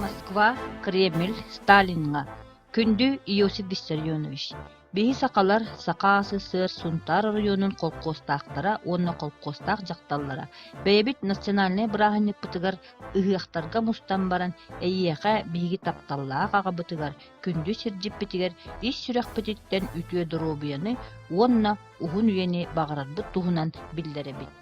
Москва, Кремль, Сталиҥҥа Күндү Иосиф Виссарионович, биһи сахалар Саха СССР Сунтаар оройуонун холкуостаахтара уонна холкуостаах дьахталлара бэйэбит национальнай бырааһынньыкпытыгар ыһыахтарга мустан баран эйиэхэ биһиги тапталлаах аҕабытыгар, күндү сирдьиппитигэр ис сүрэхпититтэн үтүө доруобуйаны уонна уһун үйэни баҕарарбыт туһунан биллэрэбит.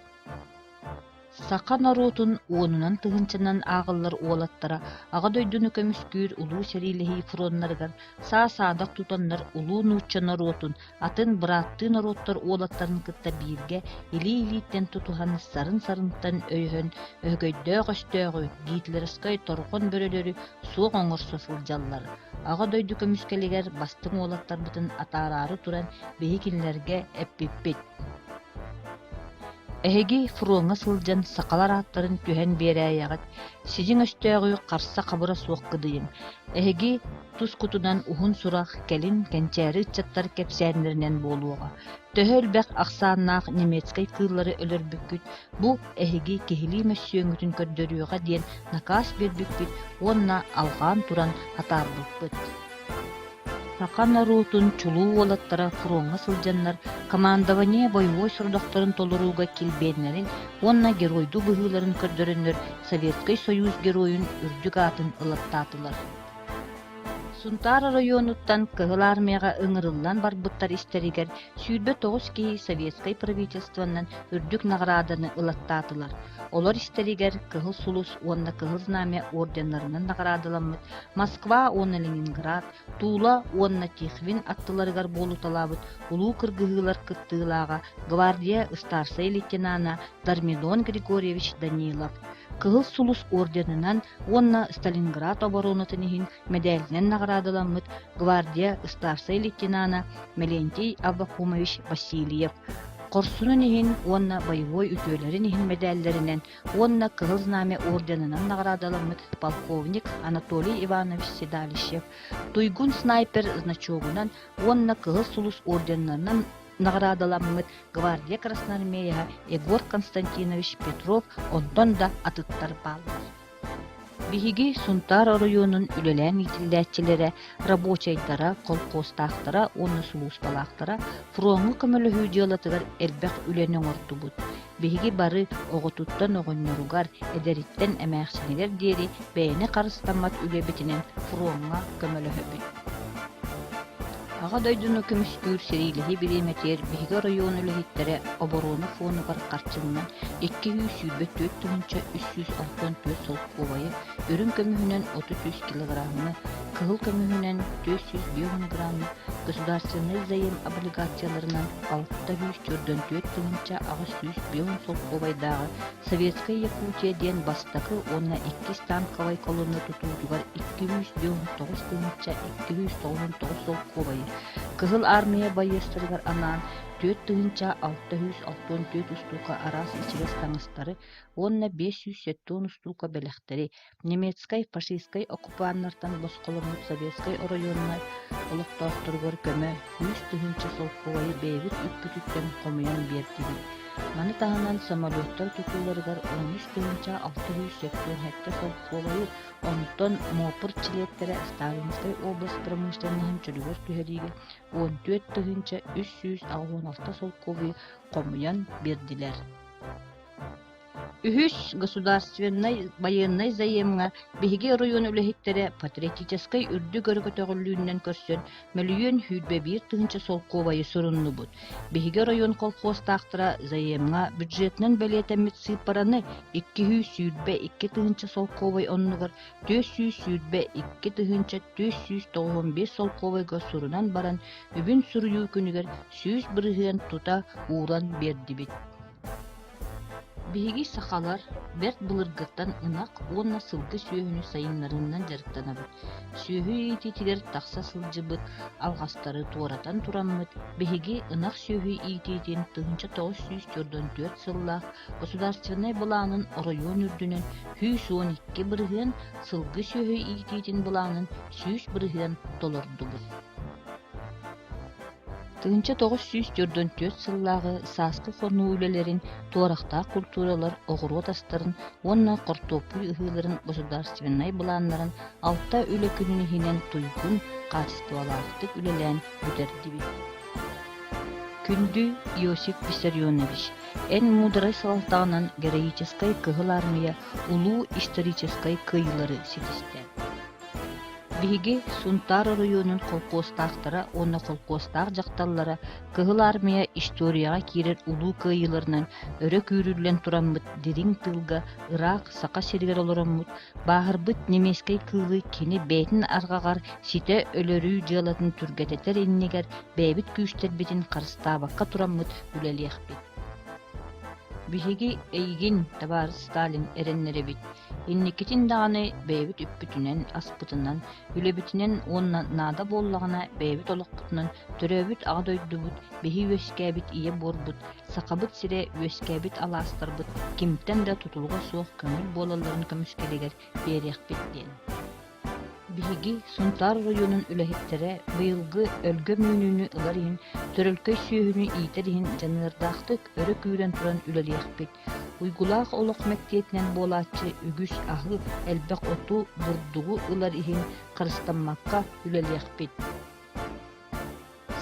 Саха норуотун уонунан тыһыынчанан ааҕыллар уолаттара Аҕа дойдуну көмүскүүр Улуу сэриилэһии фроннарыгар саа-саадах тутаннар улуу нуучча норуотун атын бырааттыы норуоттар уолаттарын кытта бииргэ илии-илииттэн тутуһан сарын-сарынтан өйөһөн өһөгөйдөөх өстөөҕү гитлеровскай торҕон бөрөлөрү суох оҥорсо сылдьаллар. Аҕа дойду көмүскэлигэр бастыҥ уолаттарбытын атаараары туран биһи кинилэргэ эппиппит Эһиги фроҥҥа сылдьан сахалар ааттарын түһэн биэрээйэҕит, сидьиҥ өстөөҕү харса-хабыра суох кыдыйыҥ. Эһиги тускутунан уһун сурах кэлин кэнчээри ыччаттар кэпсээннэринэн буолуоҕа. Төһө элбэх ахсааннаах немецкэй кыыллары өлөрбүккүт, бу эһиги киһилии мөссүөҥҥүтүн көрдөрүөҕэ диэн накаас биэрбиппит уонна алҕаан туран атаарбыппыт. Саха норуотун чулуу уолаттара фроҥҥа сылдьаннар командование бойобуой сорудахтарын толорууга килбиэннэрин уонна геройдуу быһыыларын көрдөрөннөр Советскай Союз Геройун үрдүк аатын ылаттаатылар. Сунтаар оройуонуттан Кыһыл Армияҕа ыҥырыллан барбыттар истэригэр 29 киһи Советскай правительствонан үрдүк наҕарааданы ылаттаатылар. Олор истэригэр Кыһыл Сулус уонна Кыһыл Знамя орденнарынан наҕараадаламмыт Москва уонна Ленинград, Тула уонна Тихвин аттыларыгар буолуталаабыт улуу кыргыһыылар кыттыылааҕа гвардия ыстаарсай лейтенана Дармидон Григорьевич Данилов, Кыһыл Сулус орденынан уонна Сталинград оборонатын иһин мэдээлинэн наҕараадаламмыт гвардия ыстаарсай лейтенана Мелентий Аввакумович Васильев, Хорсунун иһин уонна боевой үтүөлэрин иһин мэдээллэринэн уонна Кыһыл Знамя орденынан наҕараадаламмыт полковник Анатолий Иванович Седалищев туйгун снайпер значогунан уонна Кыһыл Сулус орденнарынан наҕараадаламмыт гвардия красноармееһа Егор Константинович Петров онтон да атыттар бааллар. Биһиги Сунтаар оройуонун үлэлээн иитиллээччилэрэ, рабочайдара, колхозтаахтара уонна сулууспалаахтара фроҥҥа көмөлөһүү дьыалатыгар элбэх үлэни оҥордубут. Биһиги бары оҕотуттан оҕонньоругар, эдэриттэн эмээхсинигэр диэри бэйэни харыстаммат үлэбитинэн фроҥҥа көмөлөһөбүт. Аҕа дойдуну көмүскүүр сэриилэһии бириэмэтигэр биһиги оройуон үлэһиттэрэ оборуона фонугар харчыннан 224 364 солкуобайы, үрүҥ көмүһүнэн 33 килограммы, кыһыл көмүһүнэн 450 граммы, государственнай заем облигацияларынан 644 850 солкуобайдааҕы Советская Якутия диэн бастакы уонна иккис танковай колонна тутуутугар 299 299 солкуобайы, Кыһыл Аармыйа байыастарыгар анаан 4664 устуука араас ичигэс таҥастары уонна 570 устуука бэлэхтэри немецкай фашистскай оккупаннартан босхоломмут советскай оройуоннар олохтоохторугар көмө 100 000 солкуобайы бэйэбит үппүтүттэн хомуйан биэрдибит. Маны таһынан самолеттар тутууларыгар 13 677 солкуобайы, онтон МОПР чилиэттэрэ Сталинскай область промышленноһын чөлүгэр түһэриигэ 14 386 солкуобайы хомуйан биэрдилэр. Үһүс государственнай байыаннай заемҥа биһиги оройуон үлэһиттэрэ патриотическай үрдүк өрө көтөҕүллүүнэн көрсөн мөлүйүөн 21 тыһыынча солкуобайы суруннубут. Биһиги оройуон колхозтаахтара заемҥа бюджетынан бэлиэтэммит сыыппараны 222 тыһыынча солкуобай оннугар 422 тыһыынча 495 солкуобайга сурунан баран үбүн суруйуу күнүгэр 100% тута ууран биэрдибит. Биһиги сахалар бэрт былыргыттан ынах уонна сылгы сүөһүнү сайыннарыынан дьарыктанабыт. Сүөһү иитиитигэр тахса сылдьыбыт алҕастары туоратан тураммыт, биһиги ынах сүөһү иитиитин 1994 сыллаах государственнай былаанын оройуон үрдүнэн 112%, сылгы сүөһү иитиитин былаанын 100% толордубут. 1944 сыллааҕы сааскы хонуу үлэлэрин туорахтаах культуралар оҕуруот астарын уонна хортуоппуй ыһыыларын государственнай былааннарын алта үлэ күнүн иһинэн туйгун, хаачыстыбалаахтык үлэлээн бүтэрдибит. Күндү Иосиф Виссарионович, эн муударай салалтаҕынан героическай Кыһыл Аармыйа улуу историческай кыайыылары ситистэ. Биһиги Сунтаар оройуонун холкуостаахтара уонна холкуостаах дьахталлара Кыһыл Аармыйа историяҕа киирэр улуу кыайыыларынан өрө күүрүллэн тураммыт дириҥ тыылга ыраах Саха сиригэр олороммут, бааһырбыт немецкэй кыылы кини бэйэтин арҕаҕар ситэ өлөрүү дьыалатын түргэтэтэр иннигэр бэйэбит күүстэрбитин харыстаабакка тураммыт үлэлиэхпит. Биһиги эйигин, табаарыс Сталин, эрэннэрэбит. Инникитин даҕаны бэйэбит үппүтүнэн-аспытынан, үлэбитинэн уонна наада буоллаҕына бэйэбит олохпутунан төрөөбүт Аҕа дойдубут, биһи үөскээбит ийэ буорбут, Сахабыт сирэ үөскээбит алаастарбыт кимтэн да тутулуга суох көҥүл буолалларын көмүскэлигэр биэриэхпит диэн. Биһиги Сунтаар оройуонун үлэһиттэрэ быйылгы өлгөм үүнүүнү ылар иһин, төрөлкөй сүөһүнү иитэр иһин дьаныардаахтык өрө күүрэн туран үлэлиэхпит. Уйгулаах олох мэктиэтинэн буолааччы үгүс аһы, элбэх оту, бурдугу ылар иһин харыстаммакка үлэлиэхпит.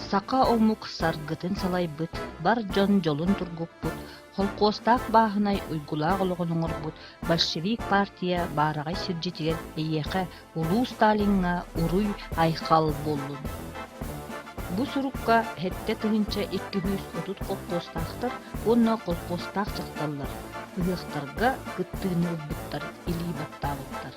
Саха омук саргытын салайбыт, бар дьон дьолун тургуппут, холкуостаах бааһынай уйгулаах олоҕун оҥорбут большевик партия баараҕай сирдьитигэр эйиэхэ улуу Сталиҥҥа уруй-айхал буоллун! Бу сурукка 7230 холкуостаахтар уонна холкуостаах дьахталлар ыһыахтарга кыттыыны ылбыттар, илии баттаабыттар.